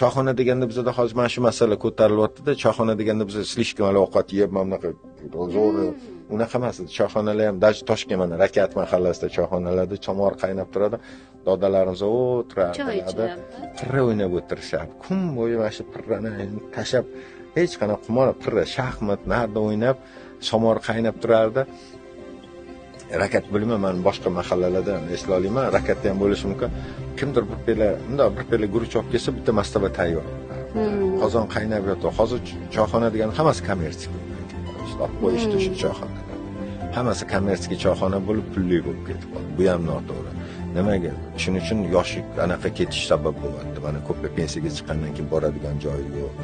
Choyxona deganda bizada hozir mana shu masala ko'tarilyapti-da. Choyxona deganda biz слишком ovqat yeb, mana bunaqa zo'r unaqa emas edi. Choyxonalar ham даже Toshkent mana Rakat mahallasida choyxonalarda samovar qaynab turadi. Dodalarimiz o'tirardi. Pirra o'ynab o'tirishardi. Kun bo'yi mana shu pirrani tashlab, hech qanaqa qumor, pirra, shaxmat, narda o'ynab, samovar qaynab turardi. Rakat bilmayman, man boshqa mahallalarda eslay olmayman, rakatda ham bo'lishi mumkin. Kimdir bir pela, bundoq bir pela guruch olib kelsa, bitta mastava tayyor. Qozon qaynab yotdi. Hozir choyxona degani hammasi kommersiya. Olib qo'yishdi shu choyxonalar. Hammasi kommersiya choyxona bo'lib, pulli bo'lib ketib qoldi. Bu ham noto'g'ri. Nimaga? Shuning uchun yoshi anaqa ketish sabab bo'lyapti. Mana ko'plar pensiyaga chiqqandan keyin boradigan joyi yo'q.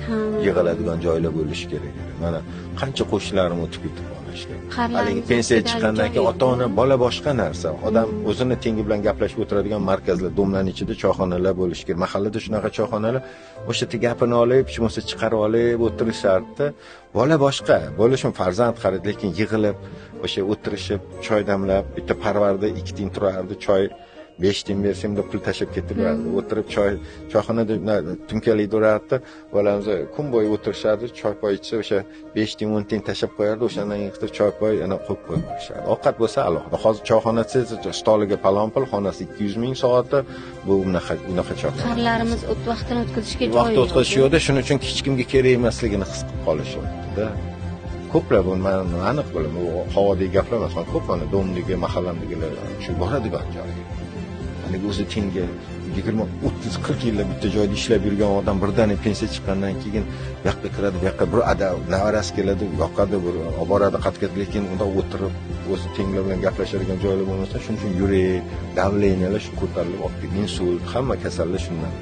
Yig'iladigan joylar bo'lishi kerak edi. Mana qancha qo'shnilarim o'tib ketib qolishdi. Haligi pensiyaga chiqqandan keyin ota-ona, bola boshqa narsa. Odam o'zini tengi bilan gaplashib o'tiradigan markazlar, domlarning ichida choyxonalar bo'lishi kerak. Mahallada shunaqa choyxonalar, o'sha yerda gapini olib, hech bo'lmasa chiqarib olib o'tirishardi. Bola boshqa, bo'lishi farzand xarid, lekin yig'ilib, o'sha o'tirishib, choy damlab, bitta parvarda 2 tiyin turardi, choy 5 tiyin bersam da pul tashlab ketaverardi. O'tirib choy choyxonada tumkalik turardi. Bolamiz kun bo'yi o'tirishardi, choy poy ichsa o'sha 5 tiyin 10 tiyin tashlab qo'yardi, o'shandan keyin choy poy yana qo'yib qo'yib yuborishardi. Ovqat bo'lsa alohida. Hozir choyxona desangiz, stoliga palon pul, xonasi 200 ming soati, bu unaqa choyxona. Qarilarimiz vaqtini o'tkazishga joy yo'q. Vaqt o'tkazish yo'qda, shuning uchun hech kimga kerak emasligini his qilib qolishyapti-da. Ko'plar bu men aniq bilaman, bu havodagi gaplar emas. Men ko'p mana domdagi, mahallamdagilar shu boradigan joyi. Haligi o'zi tengi 20, 30, 40 yillab bitta joyda ishlab yurgan odam birdaniga pensiya chiqqandan keyin bu yoqqa kiradi, bu yoqqa bir navarasi keladi, yoqadi, bir olib boradi qatga, lekin unda o'tirib o'zi tenglar bilan gaplashadigan joylar bo'lmasa, shuning uchun yurak, давлениyalar shu ko'tarilib olib ketdi. Insult, hamma kasallar shundan.